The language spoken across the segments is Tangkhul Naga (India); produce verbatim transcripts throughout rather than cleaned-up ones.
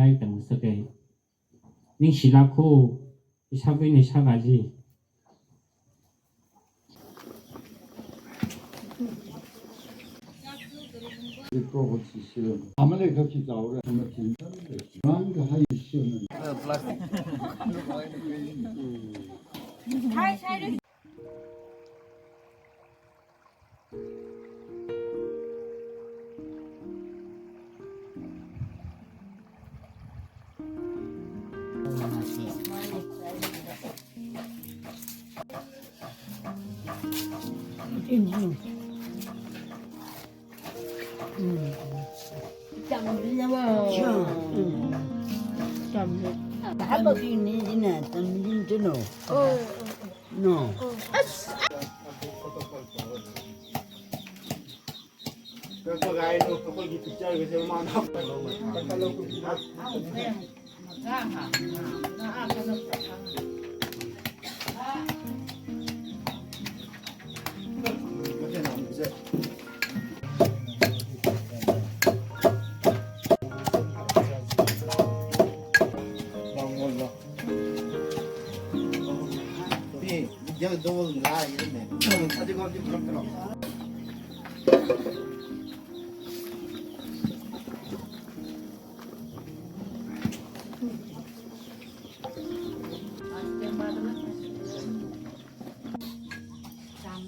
Hai tang sakai. Ningshilāka, ishāvā nishā kali.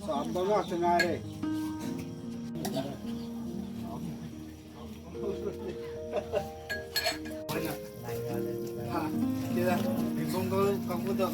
Sāmbā ngā changāre. Ha, kida, bingkong kau, kau kuda.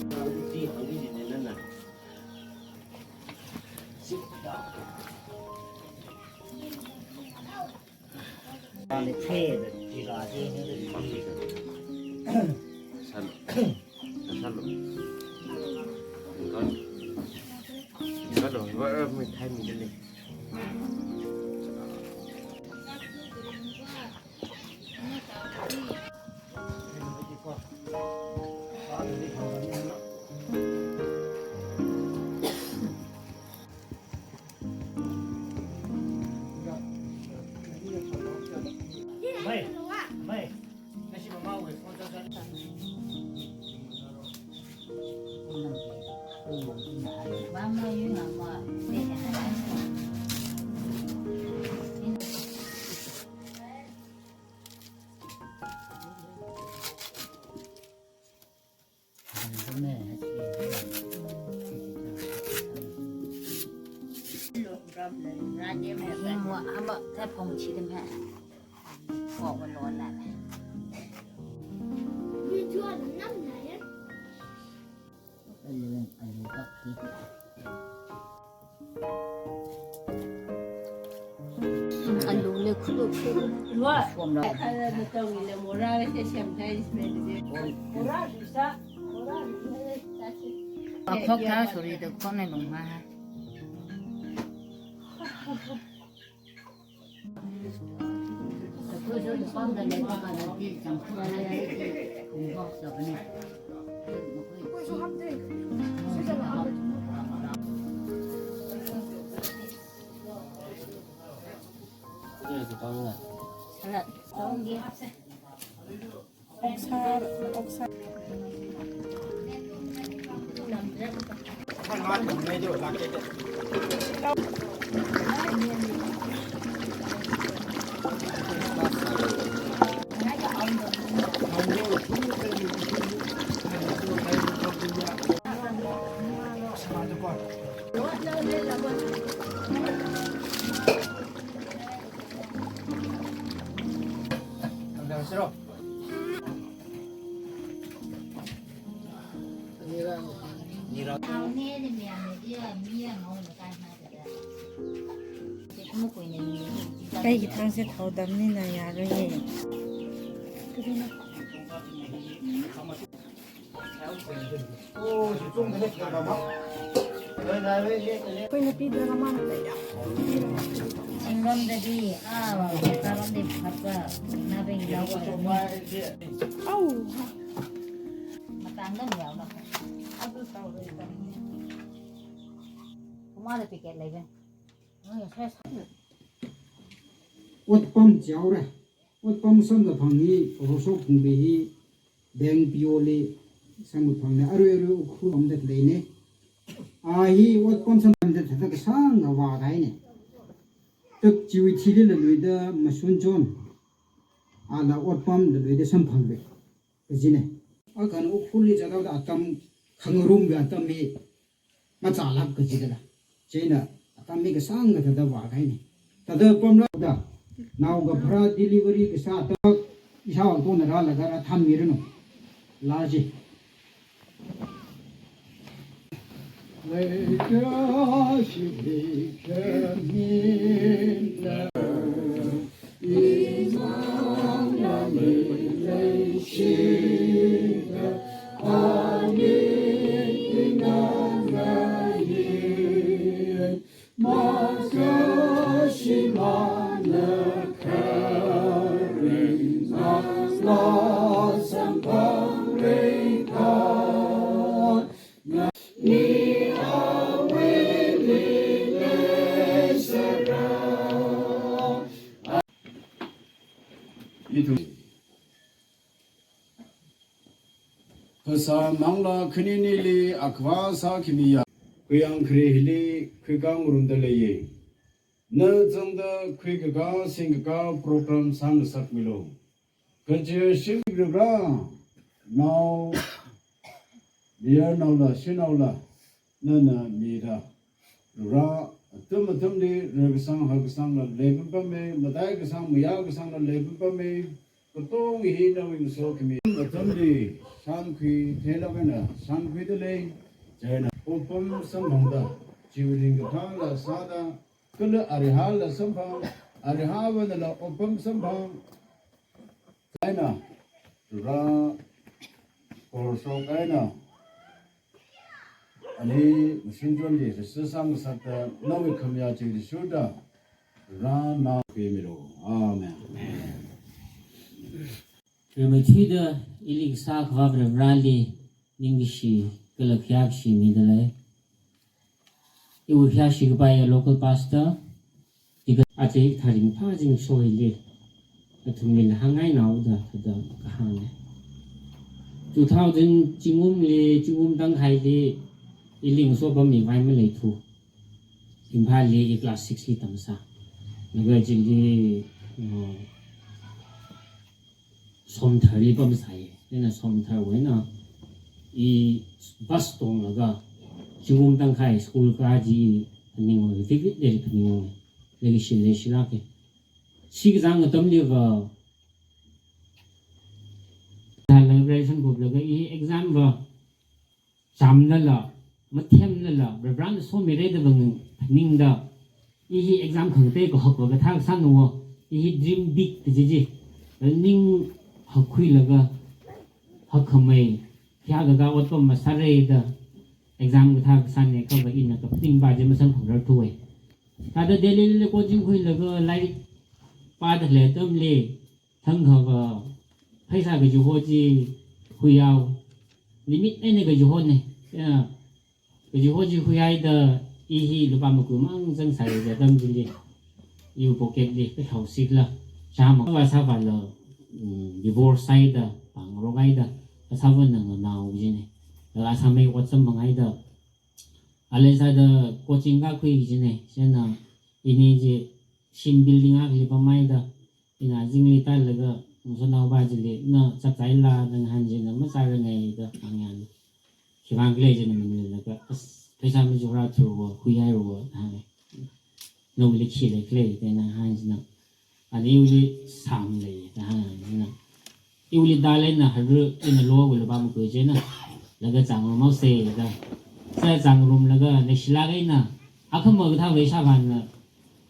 Alu le khulu khulu. Lua. Suam la. Kala na tong ile mora le se sem thai isme de. Mora bisa. Mora bisa. Akhok tha suri de khon ne lung ma. Oksa, oksa. ꯑꯩꯒꯤ ꯊꯥꯡꯁꯦ ꯊꯥꯎ ꯗꯝꯅꯤꯅ ꯌꯥꯔꯣꯏꯌꯦ꯫ ꯑꯩꯈꯣꯏꯅ ꯄꯤꯗ꯭ꯔꯒ ꯃꯥꯅ ꯂꯩꯔꯦ꯫ ꯆꯤꯡꯔꯣꯝꯗꯗꯤ, ꯑꯥ, ꯃꯈꯥꯔꯣꯝꯗꯤ ꯐꯠꯄ, ꯅꯥꯕꯦꯡ ꯌꯥꯎꯕ꯫ ꯑꯧ꯫ ꯃꯇꯥꯡꯗ ꯌꯥꯎꯕ꯫ ꯑꯗꯨ ꯇꯧꯔꯦ, ꯇꯧꯔꯦ꯫ ꯀꯃꯥꯏꯅ ꯄꯤꯀꯦꯠ ꯂꯩꯕ? ꯅꯣꯏ ꯉꯁꯥꯏ ꯁꯥ- ꯑꯣꯠꯄꯝ ꯆꯥꯎꯔꯦ꯫ Otpam samkaphang hi, Roso Phungbe hi, Deng P O li samkaphang ne, arui arui Ukhrul amda leine. A hi otpam samda thāda kasāngkha vākahaine. Tak chiwui thili laluida Masunchon, ala otpamla luida samphangbe kajine. Akhana Ukhrulli chāda atam khangarumwui atam hi machālāk kajidala. Chieina atam hi kasāngkha thāda vākahaine. Thāda pamrāda, naoga pharā delivery kasā atam ishāwui tongna rālaga rāthanmiranu. Laa chi. Ithum kasā manglā khaninili akhava sākhamiya, khuiyang khare hili khuikā ngarumda leiye. Na zangda khuikakā singkakā program sāngasakmilu. Kaje shimribra, nao, niyarnaola, shanaola, nana mida. Ra, atam atamli, rakasang, hakasangla leipampame, mataikasang, mayākasangla leipampame, katonga hi nawui ngasokhami. Atamli, samkhui theilāk eina, samkhuida lei, chieina, otpam samphangda, chiwui ringkaphāla sāda, kala arihāla samphang, arihāvanala otpam samphang, eina, ra, Roso eina, ani Masunchonli register sāngasakta, nawui khamayā chi rishurda, ra na pemilo. Amen. Rimeithuida ili kasā akhava Varivarāli ningkashi kala khayākashi mida lei. Iwui khayāshi kapai ya local pastor, tika aja hikathā ringphā zimiksho hili, athumlila hāngngainaoda thāda kahāngne. Two thousand zingkumli, zingkum tangkhaili, ili ngaso pamli vai maleithu. Imphalli i class six li tamsā. Laga chili, uh, Somtharli pamsāye. Chieina Somtharwui eina i bus tonglaga, zingkum tangkhai school kā chi phaningunga, vividly phaningunga. Leikashili shilāke. Shikazang atamliva, thāla graduation kuplaga i exam va, chamlala, mathemlala, Varivarāna somire da vang phaningda, i hi exam khangatei kahakva kathā kasānao, i hi dream big kaji chi, ning hakkhuilaga, hakkhamei, phayākakā otpam masāre da, exam kathā kasāne kha va ina kaphaningpa chi masamphang rarthuwe. Thāda Delhili coaching khuilaga lairik pāda khalei atamli, thangkhava pheisā kajiho chi khuihao, limit eina kajihone. Ya, kajiho chi khuihaida i hi lupā maku mang zangsāi kaji atam chili, iwui pocket li kathao sikla, chāma kasāvāla, mm, divorce sāhaida, pāngarok haida, kasāvāna nganao kajine. Laga sāmei ot samphanghaida, ali sāda coaching kā khui kajine. Chieina ini chi shim building akhali pamhaida, ina zingli tālaga, ngasotnaopa chili, na chapchaila da ngahān chieina, machārange da hāngyān. Khiwuivang khala chieina maninglaga, as, pheisā machukra thurwa, khuihairwa, hānge. Nawuili khi lei khala, da ngahān chieina. Ani iwuili sam lei, da hānge, na. Iwuili da leina haru, ina lo wui lupā maku chieina. Laga zangrumhaose da. Sā zangrumlaga, leishilāk eina. Akhama kathā pheisā vāna.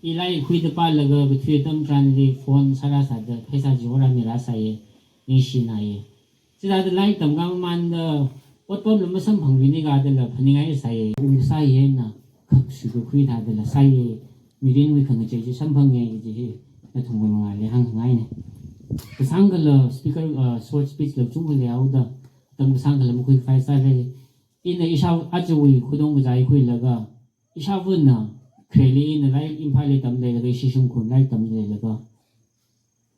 I lairik khuida pālaga, kathui atam tharanli phone sāra sāda, pheisā chihorā mirāsāye, ningshināye. Chithāda lairik tamkāmamānda, otpamla masamphangmini kadala phaningngaisāye, ungsāyena, khakshi kakhui thādala sāye, mirinwui khangachei chi samphange kaji hi, nathumwui mangāli hāngngaine. Kasāngkhala speaker, uh, short speech la chungkha leihaoda, atam kasāngkhala makhuikhavai sāre, ina ishāvā ajawui khudong kazā hi khuilaga, ishāvāna, khareli ina lairik Imphalli tamleilaga, ishi shimkhurna lairik tamleilaga,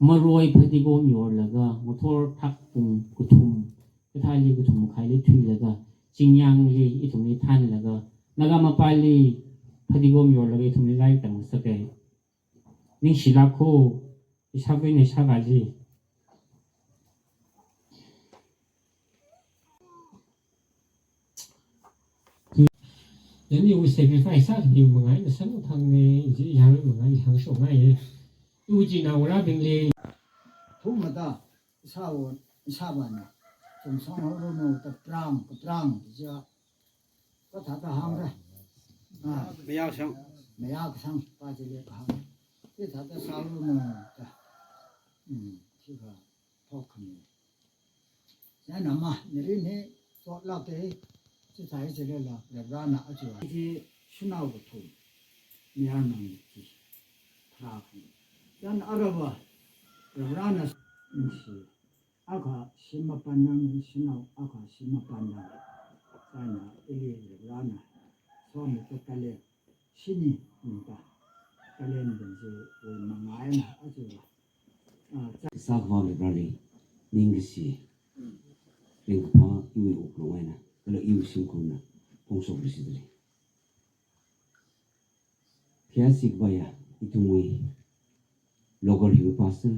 Maroi phatikom yorlaga, ngathor thak pung kathum, kathāli kathum makhaili thuilaga, chingyāngli ithumli thanlaga, Naga mapāli phatikom yorlaga ithumli lairik tamngasaka. Ningshilāk ko, ishāvā eina ishāvāli. Then you will sacrifice us, you mangai na san thang ne, ji yang mangai yang shongai. You ji na ura bing le. Thumata, ishāwo, ishāvāna. Chumsang haoranu ta prang, prang, ja. Kathāda hāngra. Ah. Mayāsang. Mayāsang, pa chili kahāng. Chithāda sāranu ta. Hmm, chikha thokkhami. Chieina ma, mirin hi chotlāka, chithāda chilila, Reverend na aja. Chi shanao kathum. Mayarnao chi. Phara khami. Chieina aruiva, Reverend na, hmm, shi. Akha shim mapanna, shanao akha shim mapanna. Chieina ili Reverend na, somi ta talent. Shini, nita. Talent dan se, wui mangai na, aja. Ah, cha- Kasā Akhava Vareli, ningkashi, ringkaphā iwui wuklung eina, kala iwui shimkhurna, phongshok luishitli. Khayāshi kapaiya, ithumwui local hiwui pastor,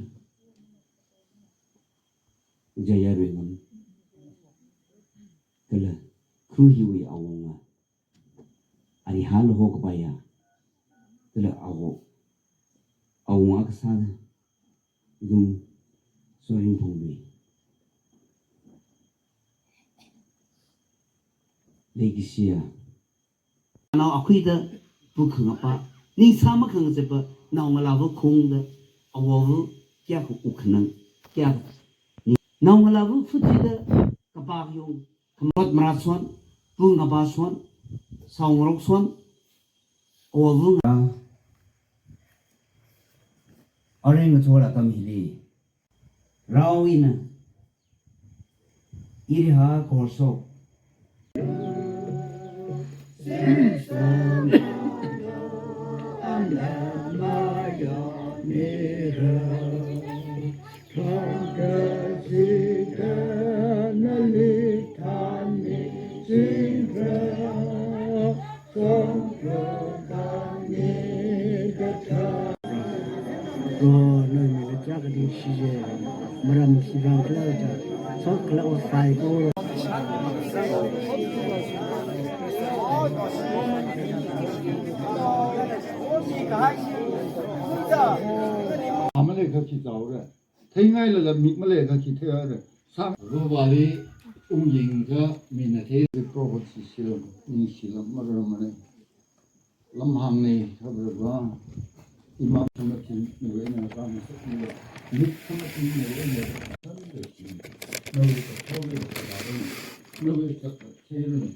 Jaya Ruingam, kala khu hiwui awunga, Arihā Laho kapaiya, kala awo, awunga kasā, ithum Sorin Phunglui. Leikashiya. Nao akhuida pu khangapa, ningsā makhangazapa, naongalāva khungda, awowa kayākha wukhanang, kayākha ni-, naongalāva phuthida, kapā yung, khamat marat son, pung kapā son, saongarok son, awowa nga-, arui ngathor atam hili, rao ina, irihā khorsok. Ko, noimila kayākha ningshiya, maram khivang khala ja, shok khala o saikora. Amale kha khi chaora. Theingailala mik maleikha khi theihaira. Sang. Rubali ungying kha mina thei. Proho Jishu, ningshila maramane. Lamhāngna, Abraham. Ima khamathā nawui eina rāmasakmila. Mik khamathā nawui eina rāmasakmila. Nawui kathāli kathāli. Nawui kathāli.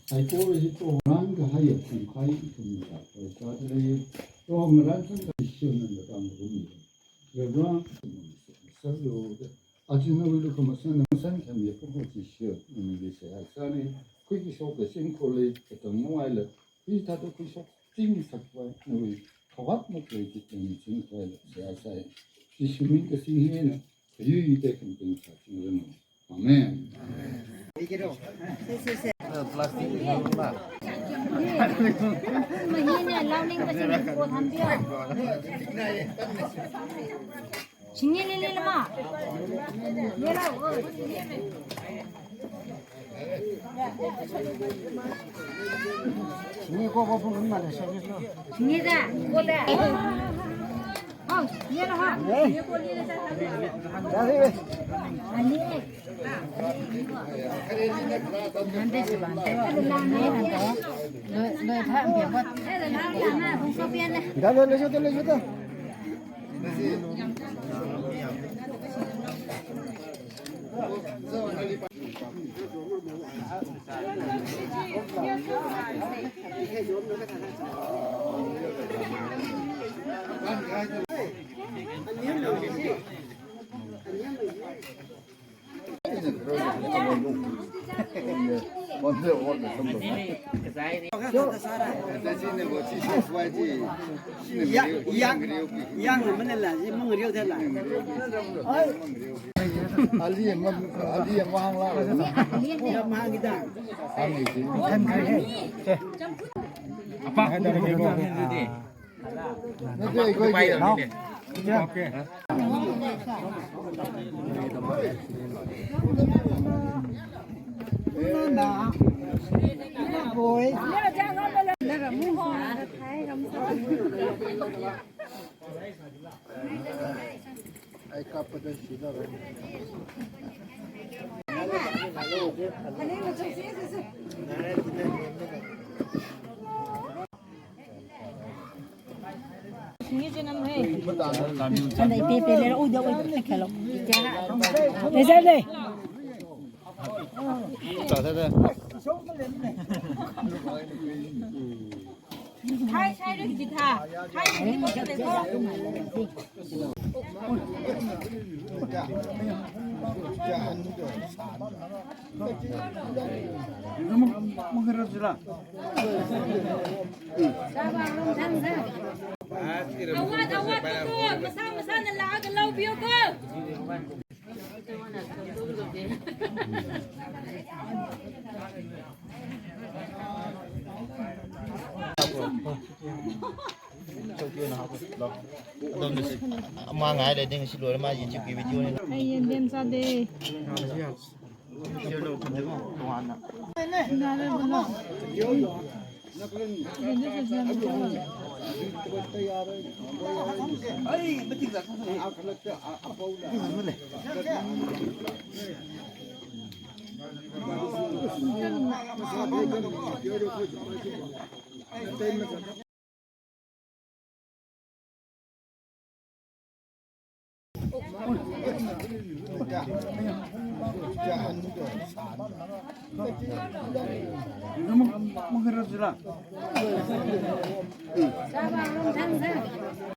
Saikora hi Proho rāngkahaiya pungkhai ithumna sākhavai sāda lei. Proho ngarān sangkha Jishu nana tangrum. Rāra, sāyo da. Aja nawui lukhamashan, mashan khamiya Proho Jishu, nana seihā sāna. Khuiki shokda shimkhurli, katang mawaila. Khuithāda khuishok, chingsakkhavai, nawui khavāt maklei ki chingsakkhavai, seihā sāi. Jishu ming kasing hina, kayui tekam ting sāchingranu. Amen. Ya, yang, yang mana lah, si mengeriau dah lah. Ali yang mem-, Ali yang mahang lah. Ya, mahang kita. Apa? Awat, awat, ko, ko. Masā, masāna laga laopiyo ko. Ama ngai le ding si lo ma YouTube ki video ni. Ai, yendem sāde.